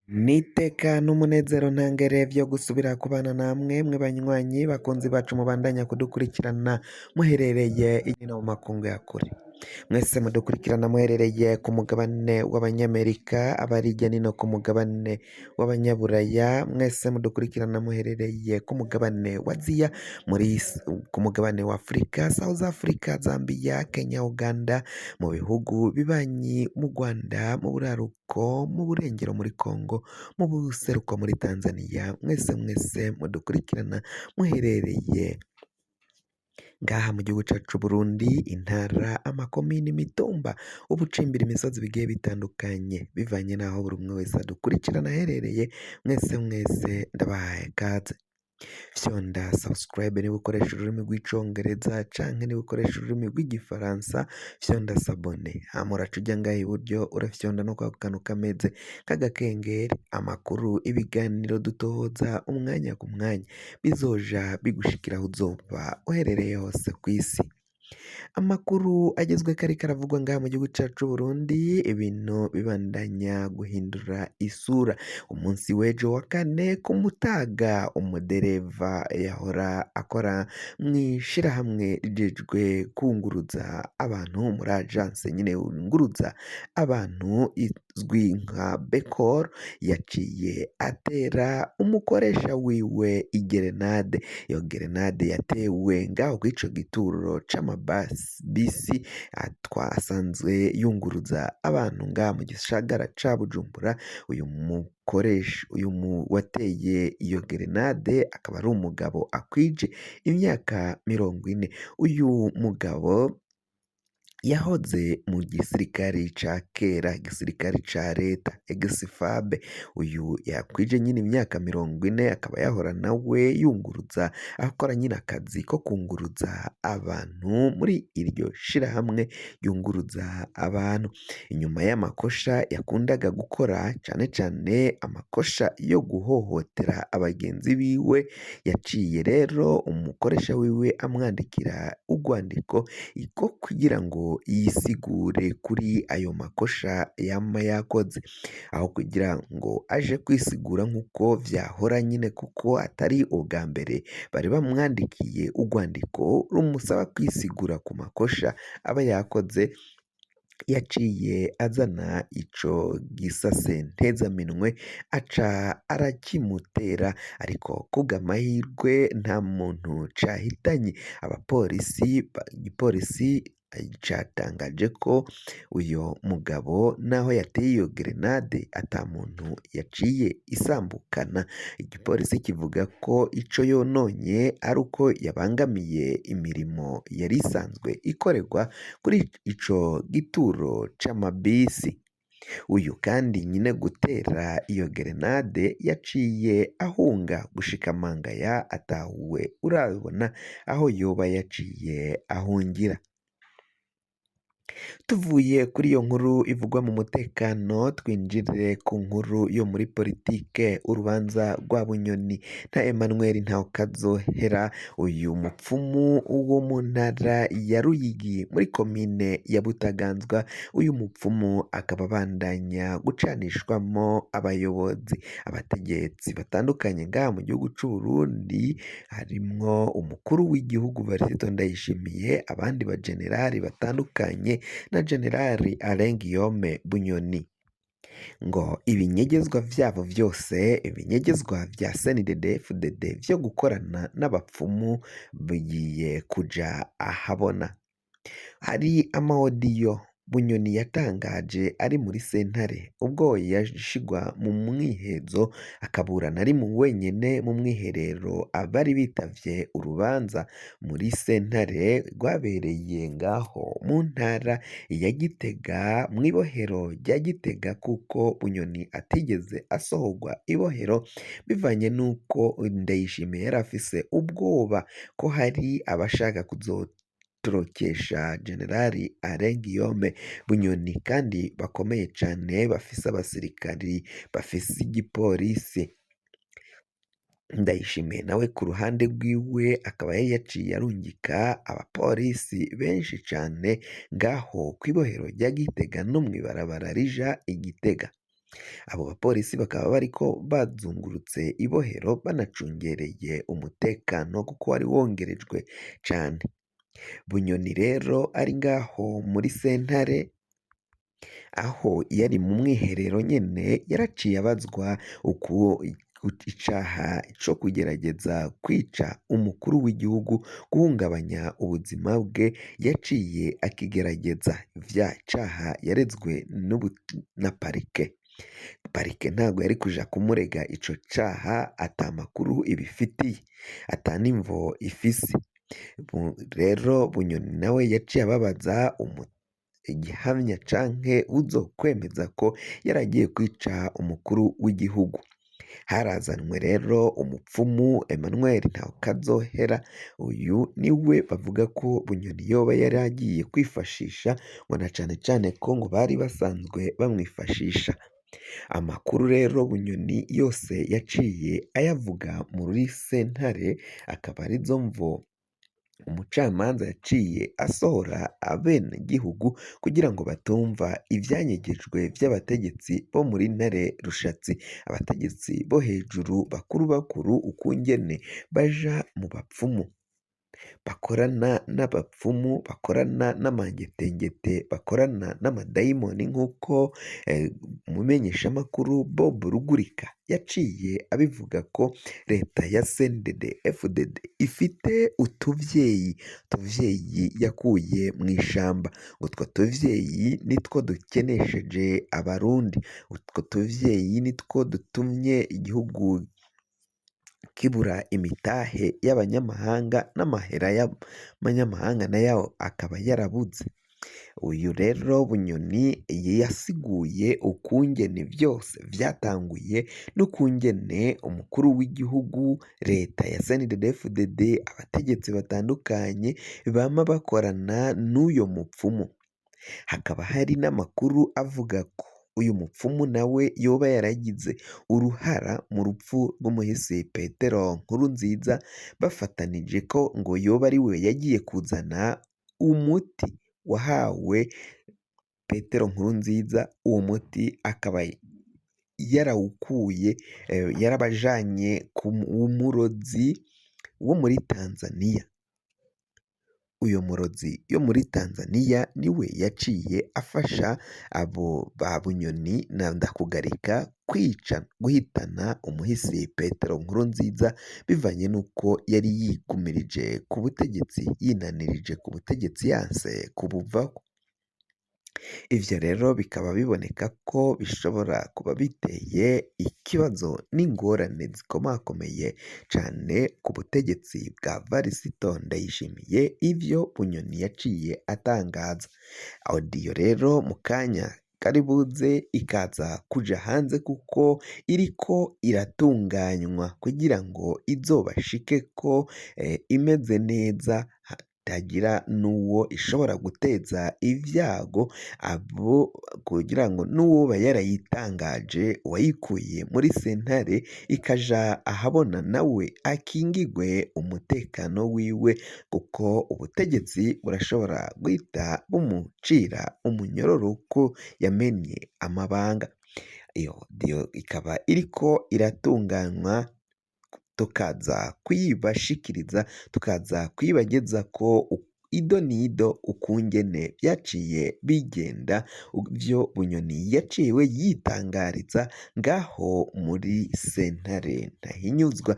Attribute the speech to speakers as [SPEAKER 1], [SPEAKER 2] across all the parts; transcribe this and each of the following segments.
[SPEAKER 1] N'iteka n'umunezero ntangere vyo gusubira kubana namwe mwe banywanyi bakunzi bacu mubandanya kudukurikirana muherereye ino mu makungu ya kure. Mwese mudukurikirana muherereye ku mugabane w'abanyamerika, abari hirya nino ku mugabane w'abanyaburaya, mwese mudukurikirana muherereye ku mugabane wa Aziya, muri ku mugabane wa Afurika, South Africa, Zambia, Kenya, Uganda, mu bihugu bibanyi mu Rwanda, mu buraruko, mu burengero muri Congo, mu buseruko muri Tanzania, mwese mwese mudukurikirana muherereye ngaha mu gihugu cacu Burundi, intara, amakomine, imitumba, ubucimbira, imisozi bigiye bitandukanye, bivanye n'aho buri umwe wese adukurikirana aherereye, mwese mwese ndabahaye ikaze. Fyonda subscribe niba ukoresha ururimi rw'icongereza canke niba ukoresha ururimi rw'igifaransa, fyonda s'abonner. Hama uraca uja ngaha iburyo urafyonda no kwako kantu kameze k'agakengeri, amakuru, ibiganiro dutohoza umwanya ku mwanya bizoja bigushikira aho uzoba uherereye hose kw'isi. Amakuru agezweko ariko aravugwa ngaha mu gihugu cacu c'Uburundi, ibintu bibandanya guhindura isura. Umunsi w'ejo wa kane ku mutaga, umudereva yahora akora mw'ishirahamwe rijejwe kunguruza abantu muri agence nyene yunguruza abantu izwi nka Bekor, yaciye atera umukoresha wiwe igerenade. Iyo gerenade yatewe ngaho kw'ico gituro c'amabisi asanzwe yunguruza abantu ngaha mu gisagara ca Bujumbura. Uyu mukoresha, uyu wateye iyo gerenade akaba ari umugabo akwije imyaka 40. Uyu mugabo yahoze mu gisirikare ca kera, igisirikare ca leta ex-FAB. Uyu yakwije nyine imyaka 40, akaba yahora nawe yunguruza, akora nyine akazi ko kunguruza abantu muri iryo shirahamwe ryunguruza abantu. Inyuma y'amakosha yakundaga gukora, cane cane amakosha yo guhohotera abagenzi biwe, yaciye rero umukoresha wiwe amwandikira urwandiko rwo kugira ngo yisigure kuri ayo makosha yama yakoze, aho kugira ngo aje kwisigura nk'uko vyahora nyine, kuko atari ubwa mbere bari bamwandikiye urwandiko rumusaba kwisigura ku makosha aba yakoze. Yaciye azana ico gisase ntezaminwe aca arakimutera, ariko kubw'amahirwe nta muntu cahitanye. Abapolisi, igipolisi catangaje ko uyo mugabo naho yateye iyo gerenade ata muntu yaciye isambukana. Igipolisi kivuga ko ico yononye ari uko yabangamiye imirimo yari isanzwe ikorerwa kuri ico gituro c'amabisi. Uyu kandi nyine gutera iyo gerenade yaciye ahunga gushika mangaya atahuwe urabona aho yoba yaciye ahungira. Tuvuye kuri iyo nkuru ivugwa mu mutekano, twinjire ku nkuru yo muri politike, urubanza rwa Bunyoni na Emmanuel Ntawukazohera, uyu mupfumu wo mu ntara ya Ruyigi muri komine ya Butaganzwa. Uyu mupfumu akaba abandanya gucanishwamo abayobozi, abategetsi batandukanye ngaha mu gihugu c'Uburundi, harimwo umukuru w'igihugu Varisito Ndayishimiye, abandi bajenerali batandukanye na Generali Alain Guillaume Bunyoni. Ngo ibinyegezwa vyabo vyose, ibinyegezwa vya CNDD-FDD vyo gukorana n'abapfumu bigiye kuja ahabona. Hari ama audio Bunyoni yatangaje ari muri sentare ubwo yashigwa mu mwihezo akaburana ari mu wenyene mu mwiherero abari bitavye urubanza muri sentare rwabereye ngaho mu ntara ya Gitega, mw'ibohero rya Gitega, kuko Bunyoni atigeze asohorwa ibohero bivanye n'uko Ndayishimiye yari afise ubwoba ko hari abashaka kuzotorokesha Generali Alain Guillaume Bunyoni kandi bakomeye cane, bafise abasirikari, bafise igipolisi. Ndayishimiye nawe ku ruhande rwiwe akaba yari yaciye arungika abapolisi benshi cane ngaho kw'ibohero rya Gitega no mw'ibarabara rija i Gitega. Abo bapolisi bakaba bariko bazungurutse ibohero banacungereye umutekano kuko wari wongerejwe cane. Bunyoni rero ari ngaho muri sentare aho yari mu mwiherero nyene yaraciye abazwa uku icaha co kugerageza kwica umukuru w'igihugu guhungabanya ubuzima bwe yaciye akigerageza vya caha yarezwe na parike. Parike ntabwo yari kuja kumurega ico caha ata makuru ibifitiye ata n'imvo ifise. Rero Bunyoni nawe yaciye ababaza igihamya canke uzokwemeza ko yaragiye kwica umukuru w'igihugu. Harazanwe rero umupfumu Emmanuel Ntawukazohera, uyu niwe bavuga ko Bunyoni yoba yari agiye kwifashisha ngo na cane cane ko ngo bari basanzwe bamwifashisha. Amakuru rero Bunyoni yose yaciye ayavuga muri sentare, akaba arizo mvo umucamanza yaciye asohora abenegihugu kugira ngo batumva ivyanyegejwe vy'abategetsi bo muri Ntare Rushatsi, abategetsi bo hejuru bakuru bakuru ukungene baja mu bapfumu, bakorana n'abapfumu, bakorana n'amangetengete, bakorana n'amadayimoni nk'uko umumenyeshamakuru Bob Rugurika yaciye abivuga ko leta ya CNDD FDD ifite utuvyeyi, utuvyeyi yakuye mw'ishamba, utwo tuvyeyi nitwo dukenesheje abarundi, utwo tuvyeyi nitwo dutumye igihugu kibura imitahe y'abanyamahanga n'amahera y'abanyamahanga nayo akaba yarabuze. Uyu rero Bunyoni yasiguye ukungene vyose vyatanguye n'ukungene umukuru w'igihugu, leta ya CNDD-FDD, abategetsi batandukanye bama bakorana n'uyo mupfumu. Hakaba hari n'amakuru avuga ko uyu mupfumu nawe yoba yaragize uruhara mu rupfu rw'umuhisi Petero Nkurunziza, bafatanije ko ngo yoba ari we yagiye kuzana umuti wahawe Petero Nkurunziza, uwo muti akaba yarawukuye yarabajanye ku murozi wo muri Tanzaniya. Uyo murozi yo muri Tanzaniya niwe yaciye afasha abo ba Bunyoni na Ndakugarika kwica guhitana umuhisi Petero Nkurunziza bivanye n'uko yari yikumirije ku butegetsi yinanirije ku butegetsi yanse kubuvako. Ivyo rero bikaba biboneka ko bishobora kuba biteye ikibazo n'ingorane zikomakomeye cane ku butegetsi bwa Varisito Ndayishimiye, ivyo Bunyoni yaciye atangaza. Audio rero mu kanya kari buze ikaza kuja hanze kuko iriko iratunganywa kugira ngo izobashikeko imeze neza hatagira n'uwo ishobora guteza ivyago abo kugira ngo n'uwoba yarayitangaje uwayikuye muri sentare ikaja ahabona nawe akingigwe umutekano wiwe kuko ubutegetsi burashobora guhita bumucira umunyororo ko yamenye amabanga. Iyo audio ikaba iriko iratunganywa tukaza kuyibashikiriza tukaza kuyibagezako ido n'ido ukungene vyaciye bigenda ivyo Bunyoni yaciye yitangariza ngaho muri sentare ntahinyuzwa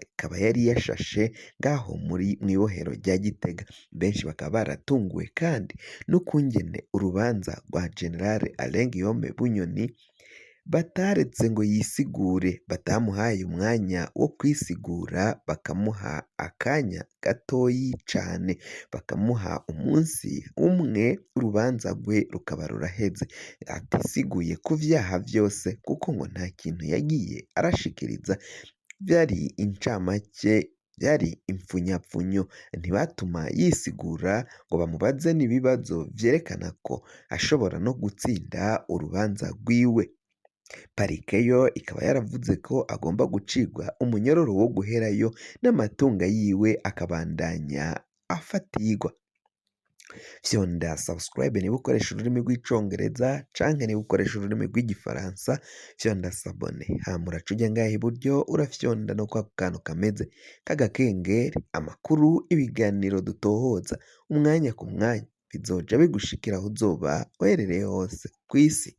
[SPEAKER 1] ikaba yari yashashe ngaho muri mw'ibohero rya Gitega benshi bakaba baratunguwe kandi n'ukungene urubanza rwa General Alain Guillaume Bunyoni bataretse ngo yisigure batamuhaye umwanya wo kwisigura bakamuha akanya gatoyi cane bakamuha umunsi umwe urubanza rwe rukaba ruraheze atisiguye ku vyaha vyose kuko ngo nta kintu yagiye arashikiriza vyari incamake vyari impfunyapfunyo ntibatuma yisigura ngo bamubaze n'ibibazo vyerekana ko ashobora no gutsinda urubanza rwiwe. Parike yo ikaba yaravuze ko agomba gucibwa umunyororo wo guherayo n'amatunga yiwe akabandanya afatirwa. Fyonda subscribe niba ukoresha ururimi rw'Icongereza, canke niba ukoresha ururimi rw'Igifaransa fyonda s'abonner. Hama uraca uja ngaha iburyo, urafyonda no kwako kantu kameze k'agakengeri. Amakuru, ibiganiro dutohoza umwanya ku mwanya bizoja bigushikira aho uzoba uherereye hose kw'isi.